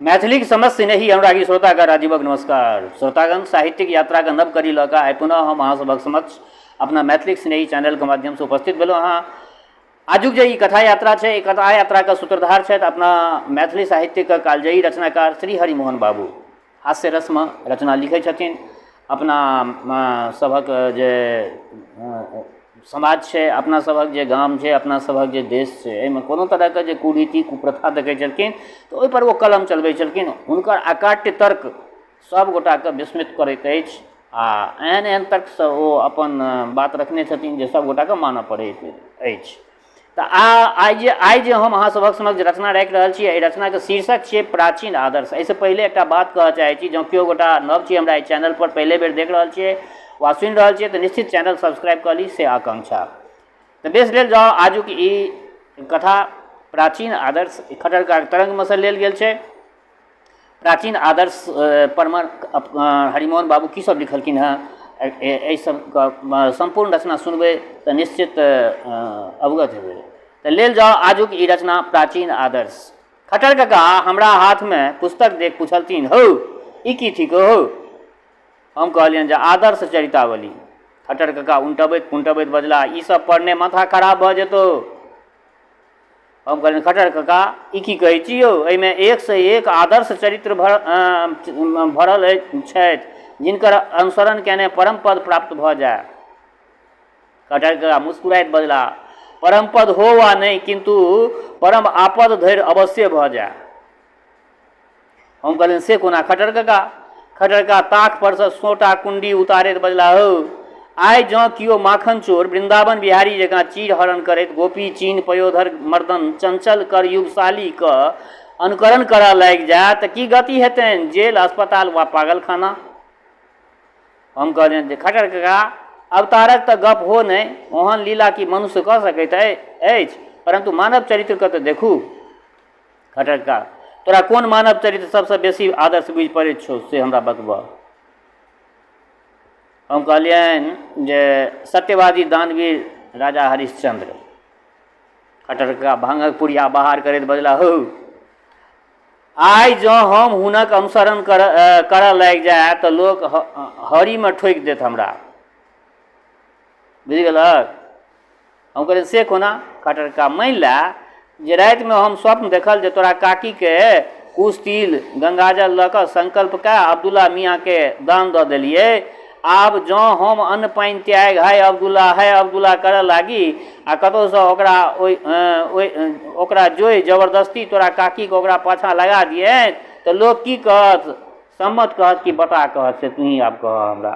मैथिलीक समस्त स्नेही अनुरागी श्रोतागण राजीवक नमस्कार। श्रोतागण, साहित्यिक यात्राके नव कड़ी लऽ कऽ आइ पुनः हम अहाँ सभक समक्ष अपना मैथिलीक स्नेही चैनलके माध्यमसँ उपस्थित भेलहुँ हँ। आजुक जे ई कथा यात्रा छै, ई कथा यात्राके सूत्रधार छथि अपना मैथिली साहित्यके कालजयी रचनाकार श्री हरिमोहन बाबू। हास्य रसमे रचना लिखै छथिन। अपना सभक जे समाज छै, अपना सभक जे गाम छै, अपना सभक जे देश छै, एहिमे कोनो तरहके जे कुरीति कुप्रथा देखै छलखिन तऽ ओहिपर ओ कलम चलबै छलखिन। हुनकर अकाट्य तर्क सभगोटाके विस्मित करैत अछि आ एहन एहन तर्कसँ ओ अपन बात रखने छथिन जे सभगोटाके मानऽ पड़ैत अछि। तऽ आइ जे हम अहाँ सभक समक्ष रचना राखि रहल छी, एहि रचनाके शीर्षक छियै प्राचीन आदर्श। एहिसँ पहिले एकटा बात कहऽ चाहै छी, जँ केओ गोटा नव छी, हमरा एहि चैनलपर पहिले बेर देख रहल छियै वा सुनि रहल छियै, तऽ निश्चित चैनल सब्सक्राइब कऽ ली, से आकांक्षा। तऽ बेस, लेल जाउ आजुक ई कथा प्राचीन आदर्श। खटर काकाक तरङ्गमे सँ लेल गेल छै। प्राचीन आदर्श परमे हरिमोहन बाबू की सब लिखलखिन हेँ, एहि सबके सम्पूर्ण रचना सुनबै तऽ निश्चित अवगत हेबै। तऽ लेल जाउ आजुक ई रचना प्राचीन आदर्श। खट्टर कका हमरा हाथमे पुस्तक देख पुछलथिन, हौ, ई की थिक हौ? हम कहलियनि जे आदर्श चरितावली। खट्टर कका उनटबैत पुनटबैत बजलाह, ई सब पढ़ने माथा खराब भऽ जेतौ। हम कहलियनि, खट्टर कका, ई की कहै छी यौ? एहिमे एकसँ एक आदर्श चरित्र भरल छथि जिनकर अनुसरण कयने परम पद प्राप्त भऽ जाय। खट्टर कका मुस्कुराइत बजलाह, परम पद हो वा नहि, किन्तु परम आपद धरि अवश्ये भऽ जाय। हम कहलियनि, से कोना खट्टर कका? खट्टर कका ताख परसँ सोटा कुण्डी उतारैत बजलाह, हौ, आइ जँ केओ माखन चोर वृन्दावन बिहारी जकाँ चीर हरण करैत गोपी चीन पयोधर मर्दन चञ्चल कर युगशालीके अनुकरण करऽ लागि जाय तऽ की गति हेतनि? जेल, अस्पताल वा पागलखाना। हम कहलियनि जे खट्टर कका, अवतारक तऽ गप हो नहि, ओहन लीला की मनुष्य कऽ सकैत अछि? परन्तु मानव चरित्रके तऽ देखू। खट्टर कका, तोरा कोन मानव चरित्र सबसँ बेसी आदर्श बुझि पड़ैत छौ, से हमरा बतबह। हम कहलियनि जे सत्यवादी दानवीर राजा हरिश्चंद्र। खट्टर कका भांगक पुड़िया बाहर करैत बजला, हौ, आइ जँ हम हुनक अनुसरण करऽ लागि जाय तऽ लोक हरीमे ठोकि देत हमरा, बुझि गेलहक? हम कहलियनि, से कोना खट्टर कका? मानि लए जे रातिमे हम स्वप्न देखल जे तोरा काकीके कुश तिल गंगाजल लऽ कऽ संकल्प कए अब्दुल्ला मियाँके दान दऽ देलियै। आब जँ हम अन्न पानि त्यागि हाय अब्दुल्ला, हाय अब्दुल्ला करऽ लागी आ कतहुसँ ओकरा ओहि ओहि ओकरा जोहि जबरदस्ती तोरा काकीके ओकरा पाछाँ लगा दियनि तऽ लोक की कहत? सम्मत कहत कि बताह कहत, से तूही आब कहऽ हमरा।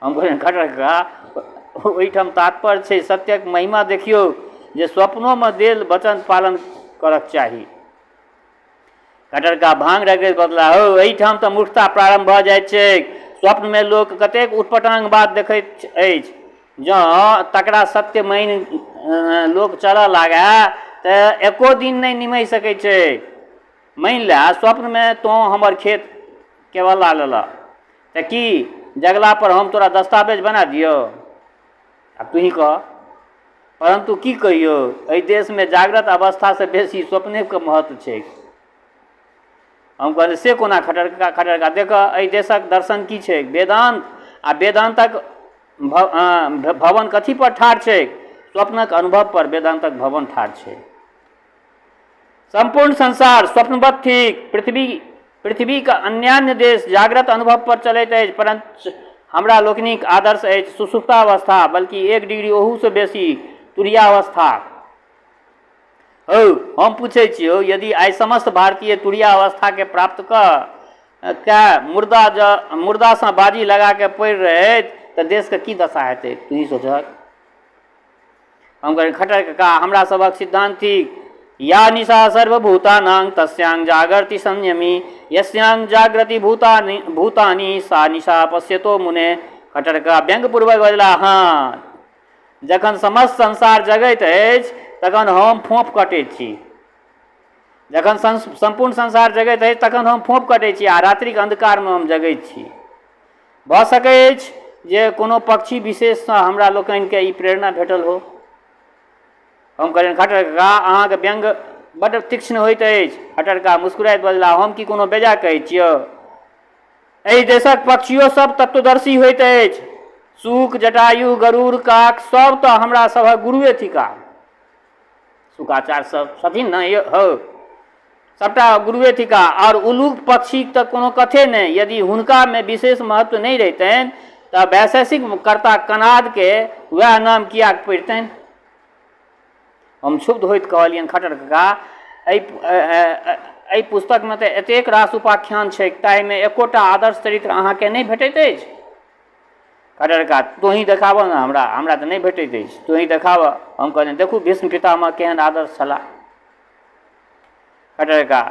हम कहलियनि, खट्टर कका, ओहिठाम तात्पर्य छै सत्यक महिमा देखियौ जे स्वप्नोमे देल वचन पालन करक चाही। खट्टर कका भाँग रगड़ैत बजला, हौ, एहिठाम तऽ मूर्खता प्रारम्भ भऽ जाइत छैक। स्वप्नमे लोक कतेक उटपटांग बात देखैत अछि, जँ तकरा सत्य मानि लोक चलऽ लागय तऽ एको दिन नहि निमहि सकैत छै। मानि लए स्वप्नमे तोँ हमर खेत केवला लेलह तऽ की जगलापर हम तोरा दस्तावेज बना दियौ? आब तूही कह। परन्तु की कहियौ, एहि देशमे जाग्रत अवस्थासँ बेसी स्वप्नेके महत्व छैक। हम कहलियै, से कोना खट्टर कका? खट्टर कका, देखह, एहि देशक दर्शन की छैक? वेदान्त। आ वेदान्तक भवन कथी पर ठाढ़ छैक? स्वप्नक अनुभव पर वेदान्तक भवन ठाढ़ छै। सम्पूर्ण संसार स्वप्नवत थिक। पृथ्वीक अन्यान्य देश जाग्रत अनुभव पर चलैत अछि, परंच हमरा लोकनिक आदर्श अछि सुसुप्तावस्था, बल्कि एक डिग्री ओहूसँ बेसी तुरीयावस्था। हौ, हम पूछै छियौ, यदि आइ समस्त भारतीय तुरीयावस्थाकेँ प्राप्त कऽ कए मुर्दासँ बाजी लगा कऽ पड़ि रहैत तऽ देशके की दशा हेतै? तूही सोचहक। हम कहलियनि, खट्टर कका, हमरा सभक सिद्धान्त थिक, या निशा सर्वभूतानां तस्यां जागर्ति संयमी, यस्यां जाग्रति भूतानि भूतानि सा निशा पश्यतो मुने। खट्टर कका व्यंग्यपूर्वक बजला, हँ, जखन समस्त संसार जगैत अछि तखन हम फोंफ कटैत छी। जखन सम्पूर्ण संसार जगैत अछि तखन हम फोंफ कटैत छी आ रात्रिक अन्धकारमे हम जगैत छी। भऽ सकैत अछि जे कोनो पक्षी विशेषसँ हमरा लोकनिकेँ ई प्रेरणा भेटल हो। हम कहलियनि, खट्टर कका, अहाँके व्यंग्य बड्ड तीक्ष्ण होइत अछि। खट्टर कका मुस्कुराइत बजलाह, हम की कोनो बेजा कहै छियह? एहि देशक पक्षियो सब तत्वदर्शी होइत अछि। शुक, जटायु, गरुड़, काक सब तऽ हमरा सभक गुरुए थिकाह। शुकाचार्य सब छथिन ने हौ, सबटा गुरुए थिकाह। आओर उलूक पक्षीक तऽ कोनो कथे नहि। यदि हुनकामे विशेष महत्व नहि रहितनि तऽ वैशेषिक कर्ता कनादके वएह नाम किएक पड़ितनि? हम क्षुब्ध होइत कहलियनि, खट्टर कका, एहि एहि पुस्तकमे तऽ एतेक रास उपाख्यान छैक, ताहिमे एकोटा आदर्श चरित्र अहाँकेँ नहि भेटैत अछि। खट्टर कका, तोँही देखाबह ने हमरा, हमरा तऽ नहि भेटैत अछि, तोँही देखाबह। हम कहलियनि, देखू भीष्म पितामह केहन आदर्श छलाह। खट्टर कका,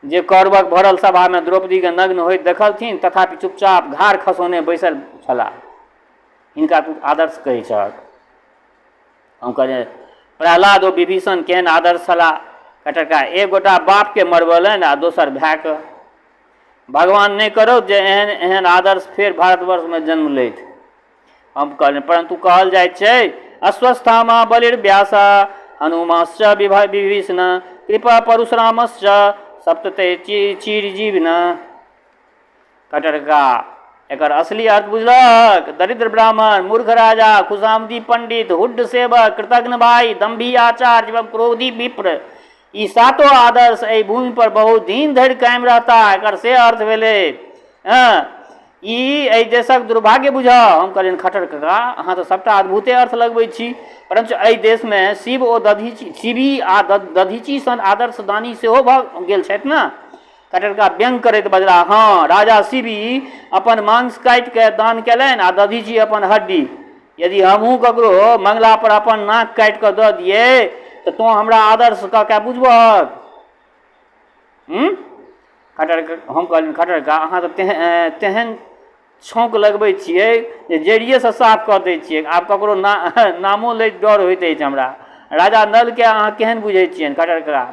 जे कौरवक भरल सभामे द्रौपदीकेँ नग्न होइत देखलथिन, तथापि चुपचाप घाड़ खसौने बैसल छलाह, हिनका तू आदर्श कहै छहक? हम कहलियै, प्रहलाद ओ विभीषण केहन आदर्श छलाह। खट्टर कका, एक गोटा बापके मरबौलनि आ दोसर भायके। भगवान नहि करौथ जे एहन एहन आदर्श फेर भारतवर्षमे जन्म लैथ। हम कहलियनि, परन्तु कहल जाइत छै, अश्वस्थामा बलिर्व्यास हनुमांश्च विभीषण कृपा परशुरामश्च सप्तते चिरजीविन। खट्टर कका एकर असली अर्थ बुझलक? दरिद्र ब्राह्मण, मूर्ख राजा, खुशामदी पंडित, हुड्ड सेवक, कृतघ्न भाई, दम्भी आचार्य एवं क्रोधी विप्र, ई सातो आदर्श एहि भूमि पर बहुत दिन धरि कायम रहता, एकर से अर्थ भेलै। हँ, ई एहि देशक दुर्भाग्य बुझह। हम कहलियनि, खट्टर कका, अहाँ तऽ सभटा अद्भुते अर्थ लगबै छी, परञ्च एहि देशमे शिव ओ दधीची, शिवी आ दधीची सन आदर्श दानी सेहो भऽ गेल छथि ने। खट्टर कका व्यंग करैत बजलाह, हँ, राजा शिवी अपन मांस काटि कए दान कयलनि आ दधीची अपन हड्डी। यदि हमहूँ ककरो मंगला पर अपन नाक काटि कऽ दऽ दियै तऽ तोँ हमरा आदर्श कऽ कए बुझबहक? हूँ? खट्टर हम कहलियनि, खट्टर कका, अहाँ तऽ तेहन छौंक लगबै छियै जे जड़िएसँ साफ कऽ दै छियै। आब ककरो नामो लैत डर होइत अछि हमरा। राजा नलके अहाँ केहन बुझै छियनि? खट्टर कका,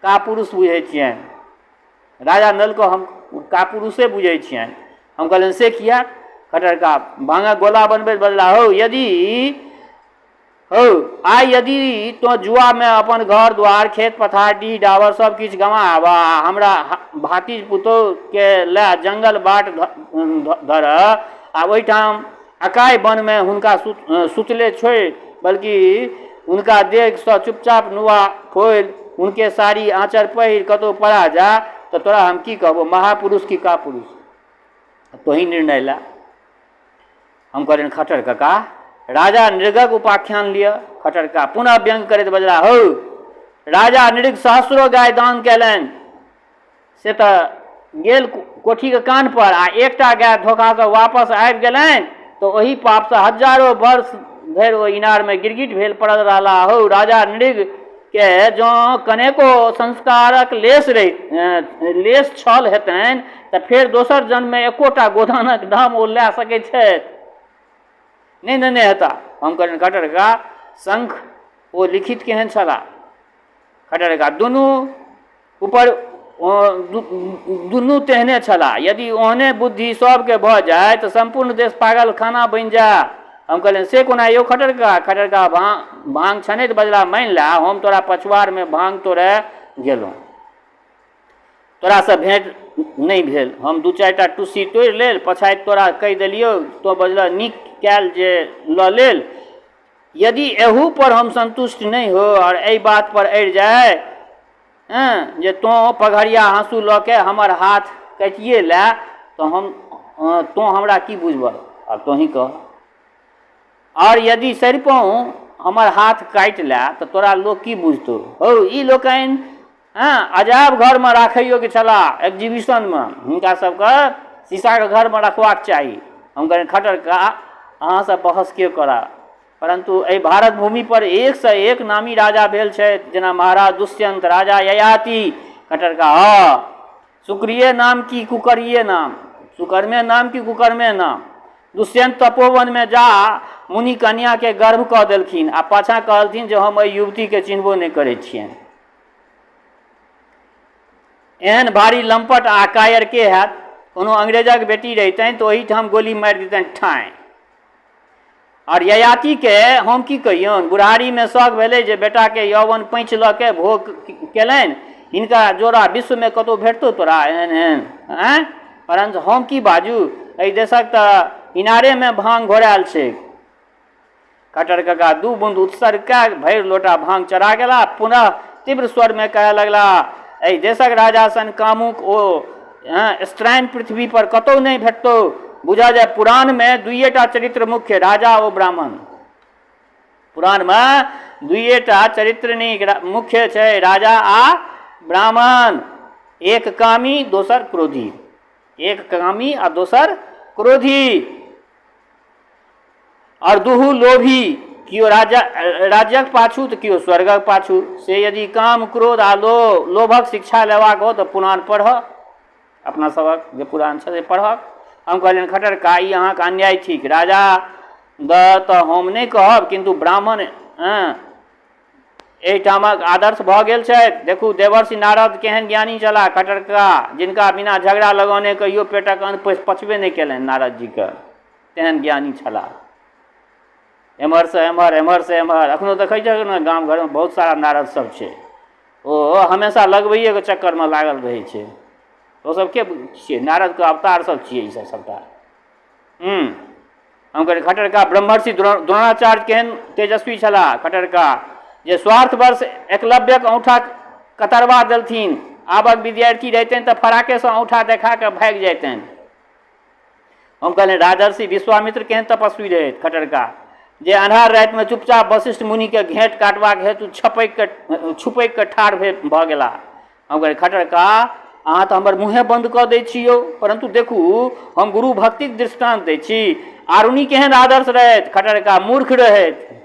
कापुरुष बुझै छियनि। राजा नलके हम कापुरुषे बुझै छियनि। हम कहलियनि, से किया? खट्टर कका भाङक गोला बनबैत बजला, हौ यदि हौ आइ यदि तोँ जुआमे अपन घर द्वार खेत पथार डीह डाबर सब किछु गमा आबह आ हमरा भातिज पुतोहुके लए जंगल बाट धरह आ ओहिठाम अकाय वनमे हुनका सुतले छोड़ि, बल्कि हुनका देहसँ चुपचाप नुआ खोलि हुनके साड़ी आँचर पहिर कतहु पड़ा जा, तऽ तोरा हम की कहबौ, महापुरुष कि कापुरुष? तोही निर्णय लए। हम कहलियनि, खट्टर कका, राजा नृगक उपाख्यान लिअ। खट्टर कका पुनः व्यंग करैत बजला, हौ, राजा नृग सहस्रो गाय दान कयलनि, से तऽ गेल कोठीके कान्हपर आ एकटा गाय धोखासँ वापस आबि गेलनि तऽ ओहि पापसँ हजारो वर्ष धरि ओ इनारमे गिरगिट भेल पड़ल रहलाह। हौ, राजा नृगके जँ कनेको संस्कारक लेश रहि लेश छल हेतनि तऽ फेर दोसर जन्ममे एकोटा गोदानक दाम ओ लए सकैत छथि? नहि नेने हेता। हम कहलियनि, खट्टर कका, शंख ओ लिखित केहन छलाह? खट्टर कका दुनू ऊपर दुनू तेहने छलाह। यदि ओहने बुद्धि सभके भऽ जाय तऽ सम्पूर्ण देश पागलखाना बनि जाय। हम कहलियनि, से कोना यौ खट्टर कका? खट्टर कका भाँग छनैत बजलाह, मानि लए हम तोरा पछुआरमे भाँग तोड़य गेलहुँ, तोरासँ भेँट नहि भेल, हम दू चारिटा टुस्सी तोड़ि लेल, पछाति तोरा कहि देलियौ, तोँ बजलह नीक कयल जे लऽ लेल। यदि एहू पर हम सन्तुष्ट नहि हो आओर एहि बात पर अड़ि जाय हँ जे तोँ पघरिया हाँसू लऽ के हमर हाथ काटिए लए, तऽ हम तोँ हमरा की बुझबह? आब तोँही कह। आओर यदि सरिपहुँ हमर हाथ काटि लए तऽ तोरा लोक की बुझतौ? हौ, ई लोकनि हँ अजायब घरमे राखै योग्य छलाह, एक्जीबिशनमे हिनका सबके शीशाके घरमे रखबाक चाही। हम कहलियनि, खट्टर कका, अहाँसँ बहस के करय, परन्तु एहि भारत भूमिपर एकसँ एक नामी राजा भेल छथि, जेना महाराज दुष्यन्त, राजा ययाति। खट्टर कका, हँ, शुक्रिये नाम की कुकरिये नाम, सुकर्मे नाम की कुकर्मे नाम। दुष्यन्त तपोवनमे जा मुनि कन्याके गर्भ कऽ देलखिन आ पाछाँ कहलथिन जे हम एहि युवतीके चिन्हबो नहि करै छियनि। एहन भारी लम्पट आ कायर के हैत? कोनो अंग्रेजक बेटी रहितनि तऽ ओहीठाम गोली मारि दितनि ठाँइ। आओर ययातिके हम की कहियौन, बुढ़ारीमे शौक भेलै जे बेटाके यौवन पैँच लऽ के भोग केलनि। हिनका जोड़ा विश्वमे कतहु भेटतौ तोरा एहन एहन? आँय? परञ्च हम की बाजू, एहि देशक तऽ इनारेमे भाँग घोरायल छैक। खट्टर कका दू बूंद उत्सर्ग कए भरि लोटा भाँग चढ़ा गेला। पुनः तीव्र स्वरमे कहय लगला, एहि देशक राजा सन कामुक ओ स्त्रैण पृथ्वी पर कतहु नहि भेटतौ। बुझा जाय पुराणमे दुइएटा चरित्र मुख्य, राजा ओ ब्राह्मण। पुराणमे दुइएटा चरित्र नीक मुख्य छै, राजा आ ब्राह्मण। एक कामी, दोसर क्रोधी। एक कामी आ दोसर क्रोधी, आओर दुहू लोभी। केओ राजा राज्यक पाछू तऽ केओ स्वर्गक पाछू। से यदि काम, क्रोध आ लोभक शिक्षा लेबाक हो तऽ पुराण पढ़ह। अपना सभक जे पुराण छै से पढ़ह। हम कहलियनि, खट्टर का, ई अहाँके अन्याय थिक। राजा दऽ तऽ हम नहि कहब, किन्तु ब्राह्मण हँ एहिठामक आदर्श भऽ गेल छथि। देखू, देवर्षि नारद केहन ज्ञानी छलाह खट्टर कका, जिनका बिना झगड़ा लगौने कहियो पेटक अन्न पचबे नहि केलनि नारद जीके, तेहन ज्ञानी छलाह। एम्हरसँ एम्हर, एम्हरसँ एम्हर। एखनो देखै छहक ने, गाम घरमे बहुत सारा नारद सब छै, ओ हमेशा लगबैएके चक्करमे लागल रहै छै। ओ सब के छियै? नारदके अवतार सब छियै ई सब सबटा। हम कहलियै, खट्टर का, ब्रह्मर्षि द्रोणाचार्य केहन तेजस्वी छलाह खट्टर का, जे स्वार्थवश एकलव्यक औंठा कतरबा देलथिन। आबक विद्यार्थी रहितनि तऽ फराकेसँ औंठा देखा कऽ भागि जैतनि। हम कहलियनि, राजर्षि विश्वामित्र केहन तपस्वी रहथि खट्टर का, जे अन्हार रातिमे चुपचाप वशिष्ठ मुनिके घेँट काटबाक हेतु छपकि कऽ छुपकि कऽ ठाढ़ भऽ गेलाह। हम कहलियै, खट्टर का, अहाँ तऽ हमर मुँहे बन्द कऽ दै छी यौ, परन्तु देखू, हम गुरु भक्तिक दृष्टान्त दै छी। आरुणि केहन आदर्श रहथि खट्टर का, मूर्ख रहथि।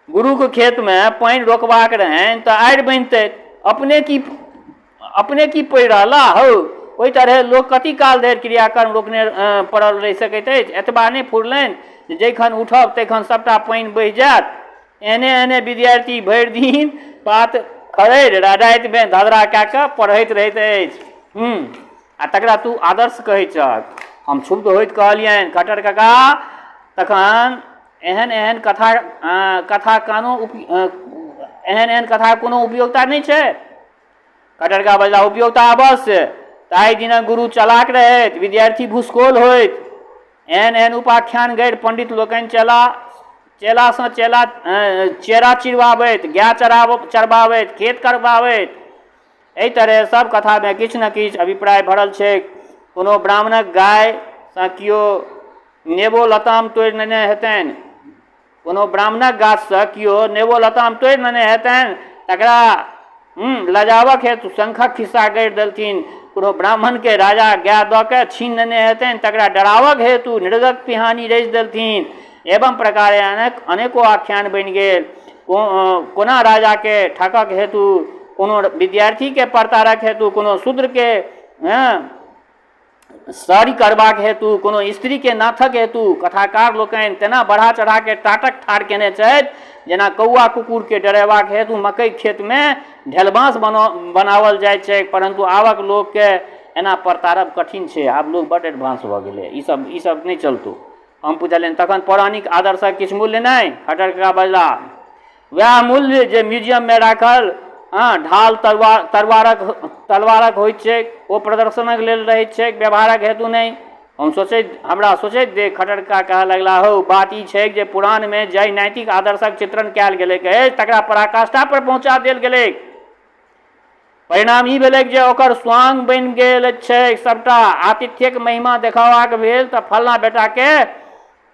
गुरुके खेतमे पानि रोकबाक रहनि तऽ आड़ि बान्हितथि, अपने की पड़ि रहला हौ? ओहि तरहे लोक कति काल धरि क्रियाकर्म रोकने पड़ल रहि सकैत अछि? एतबा नहि फुरलनि जे जैखन उठब तैखन सभटा पानि बहि जायत। एहने एहने विद्यार्थी भरि दिन पात खड़रि रातिमे धधरा कए कऽ पढ़ैत रहैत अछि। आ तकरा तू आदर्श कहै छहक? हम क्षुब्ध होइत कहलियनि, खट्टर कका, तखन एहन एहन कथा कथा कानो एहन एहन कथा कोनो उपयोगिता नहि छै? खट्टर कका बजला, उपयोगिता अवश्य। ताहि दिनक गुरु चलाक रहथि, विद्यार्थी भूसकोल होइत। एहन एहन उपाख्यान गढ़ि पंडित लोकनि चेला चेलासँ चेला चेरा चिरवाबैत, गाय चरबाबैत, खेत करबाबैत। एहि तरहे सब कथामे किछु ने किछु अभिप्राय भरल छैक। कोनो ब्राह्मणक गायसँ केओ नेबो लताम तोड़ि नेने हेतनि, कोनो ब्राह्मणक गाछसँ केओ नेबो लताम तोड़ि नेने हेतनि, तकरा लजाबक हेतु शंखक खिस्सा गढ़ि देलथिन। कोनो ब्राह्मणके राजा गाय दऽ कऽ छीन नेने हेतनि, तकरा डराबक हेतु नृगक पिहानी रचि देलथिन। एवं प्रकारे अनेको आख्यान बनि गेल। कोना राजाके ठकक हेतु, कोनो विद्यार्थीके परतारक हेतु, कोनो शूद्रके सरि करबाक हेतु, कोनो स्त्रीके नाथक हेतु कथाकार लोकनि तेना बढ़ा चढ़ाके टाटक ठाढ़ केने छथि, जेना कौआ कुकुरके डरेबाक हेतु मकइक खेतमे ढेलबाँस बनाओल जाइत छैक। परन्तु आबक लोकके एना परतारब कठिन छै। आब लोक बड्ड एडवांस भऽ गेलै, ईसब नहि चलतौ। हम पुछलियनि, तखन पौराणिक आदर्शक किछु मूल्य नहि? खट्टर कका बजलाह, वएह मूल्य जे म्यूजियममे राखल हँ ढाल तलवार तलवारक होइत छैक। ओ प्रदर्शनक लेल रहैत छैक, व्यवहारक हेतु नहि। हमरा सोचैत देख खट्टर कका कहऽ लगलाह, हौ, बात ई छैक जे पुराणमे जाहि नैतिक आदर्शक चित्रण कयल गेलैक अछि, तकरा पराकाष्ठा पर पहुँचा देल गेलैक। परिणाम ई भेलैक जे ओकर स्वांग बनि गेल छैक सभटा। आतिथ्यक महिमा देखेबाक भेल तऽ फल्लाँ बेटाके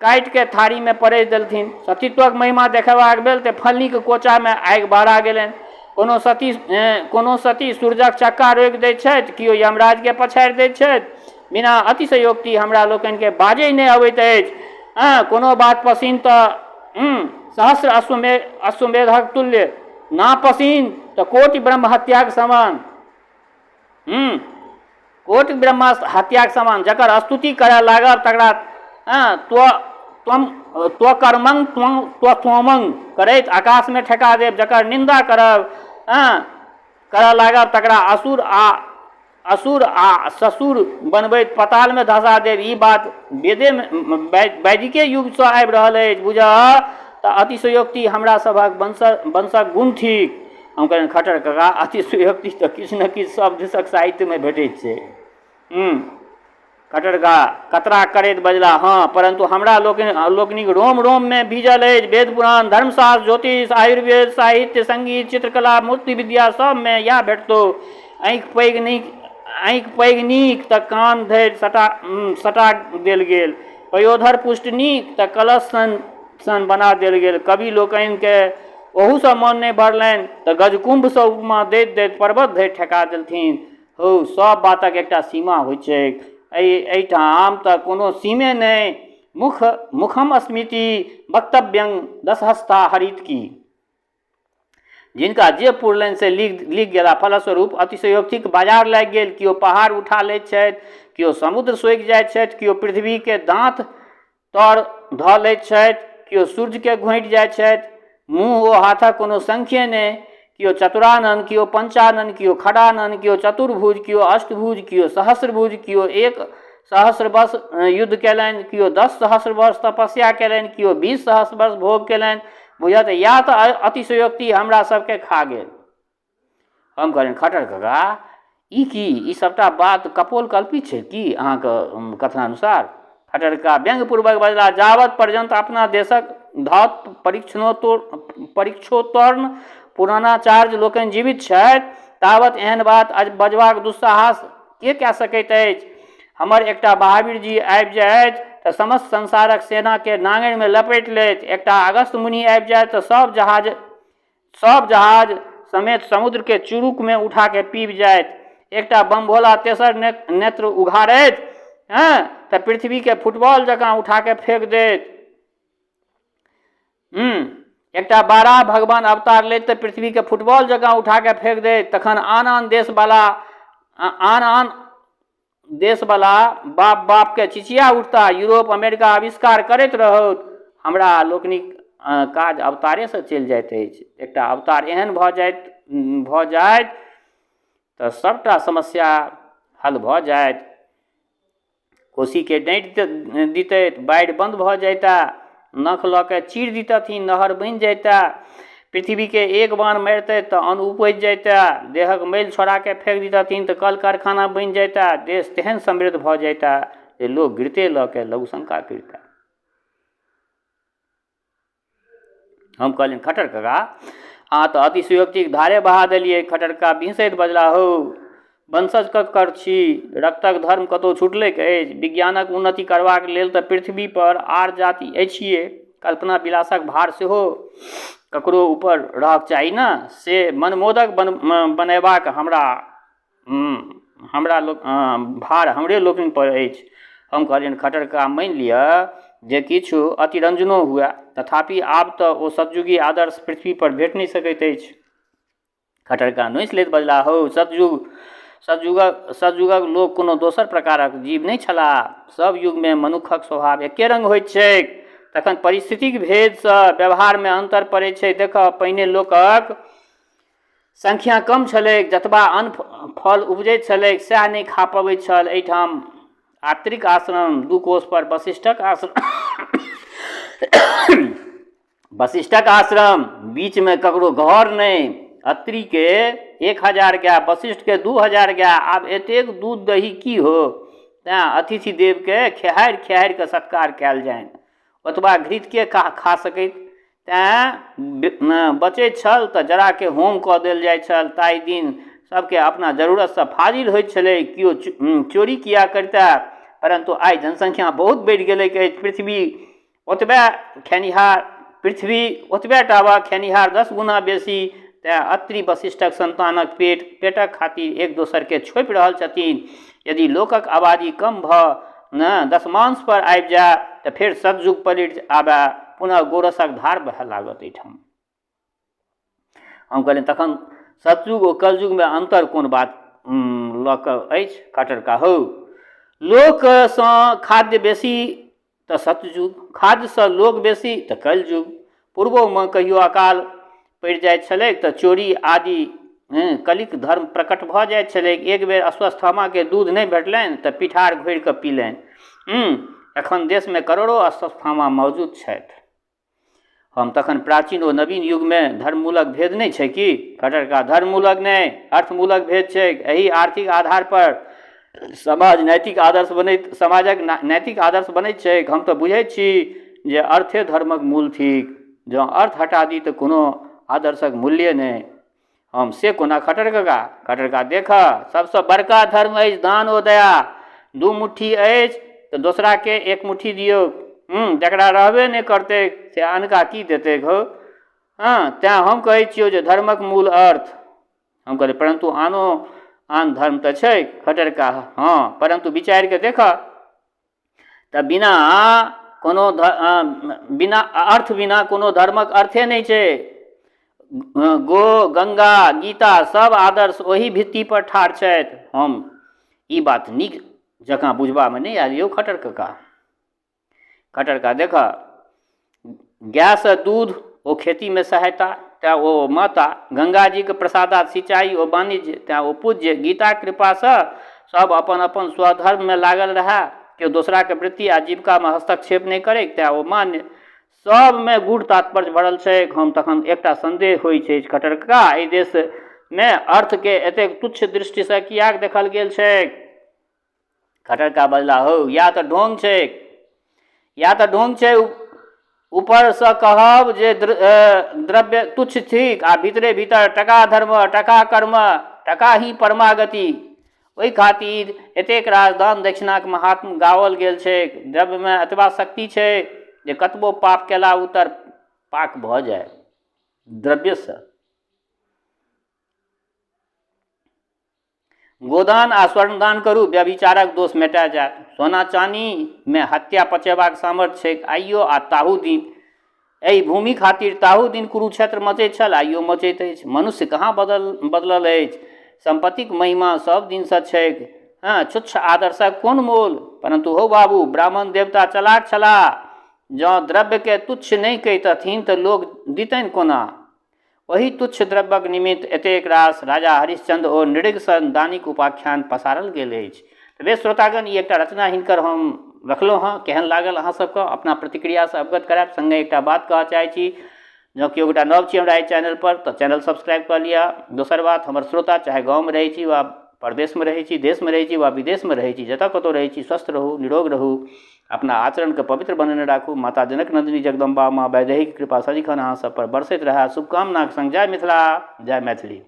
काटिके थारीमे परसि देलथिन। सतीत्वक महिमा देखेबाक भेल तऽ फल्लीके कोचामे आगि बहरा गेलनि। कोनो सती सूरजक चक्का रोकि दैत छथि, केओ यमराजके पछाड़ि दैत छथि। बिना अतिशयोक्ति हमरा लोकनिके बाजै नहि अबैत अछि। हँ, कोनो बात पसिन तऽ सहस्र अश्वमेधक तुल्य, ना पसिन तऽ कोटि ब्रह्म हत्याक समान। कोटि ब्रह्म हत्याक समान। जकर स्तुति करय लागब तकरा त्वम त्वकर्मं त्वमं करैत आकाशमे ठेका देब। जकर निन्दा करब हँ करय लागब, तकरा असुर आ असुर आ ससुर बनबैत पतालमे धसा देब, ई बात वेदेमे वैदिके युगसँ आबि रहल अछि। बुझह तऽ अतिशयोक्ति हमरा सभक वंशक गुण थिक। हम कहलियनि, खट्टर कका, अतिशयोक्ति तऽ किछु ने किछु सभ देशक साहित्यमे भेटैत छै। खट्टर कका कतरा करैत बजलाह, हँ, परन्तु हमरा लोकनिक रोम रोममे भीजल अछि। वेद पुराण, धर्मशास्त्र, ज्योतिष, आयुर्वेद, साहित्य, संगीत, चित्रकला, मूर्ति विद्या सभमे इएह भेटतौ। आँखि पैघ नीक तऽ कान धरि सटा देल गेल। पयोधर पुष्ट नीक तऽ कलश सन सन बना देल गेल। कवि लोकनिकेँ ओहूसँ मन नहि भरलनि तऽ गजकुम्भसँ उपमा दैत दैत पर्वत धरि ठेका देलथिन। हौ, सभ बातक एकटा सीमा होइत छैक। एहिठाम तऽ कोनो सीमे नहि। मुखम अस्मिति वक्तव्यं दशहस्ता हरित की। जिनका जे पुरलनि से लिख गेला। फलस्वरूप अतिशयोक्तिक बाजार लागि गेल। केओ पहाड़ उठा लैत छथि, केओ समुद्र सोखि जाइत छथि, केओ पृथ्वीके दाँत तर धऽ लैत छथि, केओ सूर्यके घोंटि जाइत छथि। मुँह ओ हाथक कोनो संख्ये नहि। केओ चतुरानन, केओ पंचानन, केओ खडानन, केओ चतुर्भुज, केओ अष्टभुज, केओ सहस्रभुज, केओ 1 सहस्र वर्ष युद्ध कयलनि, केओ 10 सहस्र वर्ष तपस्या कयलनि, केओ 20 सहस्र वर्ष भोग कयलनि। बुझत या तऽ अतिशयोक्ति हमरा सबके खा गेल। हम कहलियनि, खट्टर कका, ई की? ई सभटा बात कपोल कल्पित छै की अहाँके कथनानुसार? खट्टर कका व्यंग्यपूर्वक बजलाह, जावत पर्यन्त अपना देशक धात परीक्षोत्तीर्ण पुराणाचार्य लोकनि जीवित छथि तावत एहन बात बजबाक दुस्साहस के कए सकैत अछि? हमर एकटा महावीर जी आबि जाथि तऽ समस्त संसारक सेनाके नाङरिमे लपेटि लेत। एकटा अगस्त मुनि आबि जाथि तऽ सब जहाज समेत समुद्रके चुरुकमे उठाके पीबि जाइत। एकटा बम भोला तेसर नेत्र उघारैत, हँ, तऽ पृथ्वीके फुटबॉल जकाँ उठाके फेक देत। एकटा बारह भगवान अवतार लेत तऽ पृथ्वीके फुटबॉल जकाँ उठाके फेक देत। तखन आन आन देशवला बाप बापके चिचिया उठता, यूरोप अमेरिका आविष्कार करैत रहत। हमरा लोकनिक काज अवतारेसँ चलि जाइत अछि। एकटा अवतार एहन भऽ जाइत तऽ सभटा समस्या हल भऽ जाइत। कोसीके डाँटि दितै, बाढ़ि बन्द भऽ जैतै। नख लऽ के चीर दितथिन, नहर बनि जैतै। पृथ्वीके एक बाण मारितै तऽ अन्न उपजि जैतै। देहक मैल छोड़ाके फेक दितथिन तऽ कल कारखाना बनि जैतै। देश तेहन समृद्ध भऽ जैतै जे लोक गिरते लऽ के लघुशंका करितै। हम कहलियनि, खट्टर कका, अहाँ तऽ अतिशयोक्तिक धारे बहा देलियै। खट्टर कका बिहसैत बजला, हौ, वंशज ककर छी? रक्तक धर्म कतहु छुटलैक अछि? विज्ञानक उन्नति करबाक लेल तऽ पृथ्वी पर आर जाति अछिए। कल्पना विलासक भार सेहो ककरो ऊपर रहक चाही ने। से मनमोदक बनयबाक हमरा हमरा लोक भार हमरे लोकनि पर अछि। हम कहलियनि, खट्टर कका, मानि लिअ जे किछु अतिरंजनो हुए, तथापि आब तऽ ओ सतयुगी आदर्श पृथ्वी पर भेट नहि सकैत अछि। खट्टर कका नोचि लैत बजलाह, हौ, सतयुग सतयुगक सतयुगक लोक कोनो दोसर प्रकारक जीव नहि छलाह। सभ युगमे मनुक्खक स्वभाव एके रंग होइत छैक। तखन परिस्थितिक भेदसँ व्यवहारमे अन्तर पड़ैत छै। देखह, पहिने लोकक संख्या कम छलैक। जतबा अन्न फल उपजैत छलैक, सएह नहि खा पबैत छल। एहिठाम आत्रिक आश्रम 2 कोस पर वशिष्ठक आश्रम, वशिष्ठक आश्रम बीचमे ककरो घर नहि। अत्रिके 1000 गाय, वशिष्ठके 2000 गाय। आब एतेक दूध दही की हो? तेँ अतिथि देवके खेहारि खेहारि कऽ सत्कार कयल जानि। ओतबा घृतके खा सकैत? तेँ बचैत छल तऽ जराके होम कऽ देल जाइ छल। ताहि दिन सभके अपना जरूरतसँ फाजिल होइत छलै। केओ चोरी किया करितै? परन्तु आइ जनसंख्या बहुत बढ़ि गेलैक अछि। ओतबे खेनिहार पृथ्वी ओतबे टा बा, खेनिहार 10 गुना बेसी। तेँ अत्रि वशिष्ठक संतानक पेटक खातिर एक दोसरके छोपि रहल छथिन। यदि लोकक आबादी कम भऽ ने दशमांश पर आबि जाय तऽ फेर सतयुग पलटि आबय, पुनः गोरसक धार बहय लागत एहिठाम। हम कहलियनि, तखन सतयुग ओ कलयुगमे अन्तर कोन बात लऽ कऽ अछि? खट्टर कका, हौ, लोकसँ खाद्य बेसी तऽ सतयुग, खाद्यसँ लोक बेसी तऽ कलयुग। पूर्वोमे कहियो अकाल पड़ि जाइत छलैक तऽ चोरी आदि हँ कलिक धर्म प्रकट भऽ जाइत छलै। एक बेर अश्वस्थामाके दूध नहि भेटलनि तऽ पिठार घोरि कऽ पीलनि। एखन देशमे करोड़ो अश्वस्थामा मौजूद छथि। हम तखन प्राचीन ओ नवीन युगमे धर्ममूलक भेद नहि छै की? खट्टर कका, धर्ममूलक नहि, अर्थमूलक भेद छैक। एहि आर्थिक आधार पर समाज नैतिक आदर्श बनैत समाजक नैतिक आदर्श बनैत छैक। हम तऽ बुझैत छी जे अर्थे धर्मक मूल थिक। जँ अर्थ हटा दी तऽ कोनो आदर्शक मूल्ये नहि। हम से कोना खट्टर कका? खट्टर कका, देखह, सबसँ बड़का धर्म अछि दान ओ दया। दू मुट्ठी अछि तऽ दोसराके एक मुट्ठी दियौक। जकरा रहबे नहि करतैक से अनका की देतैक हौ? हँ, तेँ हम कहै छियौ जे धर्मक मूल अर्थ। हम कहलियै, परन्तु आनो आन धर्म तऽ छैक। खट्टर कका, हँ, परन्तु विचारि कऽ देखह तऽ बिना कोनो बिना अर्थ बिना कोनो धर्मक अर्थे नहि छै। गो गङ्गा गीता सब आदर्श ओही भित्तिपर ठाढ़ छथि। हम ई बात नीक जकाँ बुझबामे नहि आयल यौ खट्टर कका। खट्टर कका, देखऽ, गायसँ दूध ओ खेतीमे सहायता, तेँ ओ माता। गङ्गाजीके प्रसादात सिंचाइ ओ वाणिज्य, तेँ ओ पूज्य। गीताक कृपासँ सभ अपन अपन स्वधर्ममे लागल रहए, केओ दोसराके वृत्ति आ जीविकामे हस्तक्षेप नहि करैक, तेँ ओ मान्य। सभमे गूढ़ तात्पर्य भरल छैक। हम तखन एकटा सन्देह होइत अछि खट्टर कका, एहि देशमे अर्थके एतेक तुच्छ दृष्टिसँ किएक देखल गेल छैक? खट्टर कका बजला, हौ, इएह तऽ ढोंग छैक, इएह तऽ ढोंग छै। ऊपरसँ कहब जे द्रव्य तुच्छ थिक आ भीतरे भीतर टका धर्म, टका कर्म, टका ही परमागति। ओहि खातिर एतेक रास दान दक्षिणाक महात्म गाओल गेल छैक। द्रव्यमे एतबा शक्ति छै जे कतबो पाप केला उत्तर पाक भऽ जाय द्रव्यसँ। गोदान आ स्वर्णदान करू, व्यभिचारक दोष मेटा जायत। सोना चानीमे हत्या पचेबाक सामर्थ्य छैक आइयो आ ताहू दिन। एहि भूमि खातिर ताहू दिन कुरुक्षेत्र मचैत छल, आइयो मचैत अछि। मनुष्य कहाँ बदलल अछि? सम्पत्तिक महिमा सभ दिनसँ छैक। हँ, छुच्छ आदर्शक कोन मोल? परन्तु हौ बाबू, ब्राह्मण देवता चलाक छलाह। जँ द्रव्यकेँ तुच्छ नहि कहितथिन तऽ लोक दितनि कोना? ओही तुच्छ द्रव्यक निमित्त एतेक रास राजा हरिश्चन्द्र ओ नृग सन दानीक उपाख्यान पसारल गेल अछि। तऽ बेस श्रोतागण, ई एकटा रचना हिनकर हम रखलहुँ हँ। केहन लागल अहाँ सबके अपना प्रतिक्रियासँ अवगत करायब। सङ्गे एकटा बात कहऽ चाहै छी, जँ केओ गोटा नव छी हमरा एहि चैनलपर तऽ चैनल सब्सक्राइब कऽ लिअ। दोसर बात, हमर श्रोता चाहे गाँवमे रहै छी वा परदेशमे रहै छी, देशमे रहै छी वा विदेशमे रहै छी, जतऽ कतहु रहै छी, स्वस्थ रहू, निरोग रहू, अपना आचरणके पवित्र बनेने राखू। माता जनक नन्दिनी जगदम्बा माँ वैदेहीके कृपा सदिखन अहाँ सब पर बरसैत रहए। शुभकामनाके सङ्ग जय मिथिला, जय मैथिली।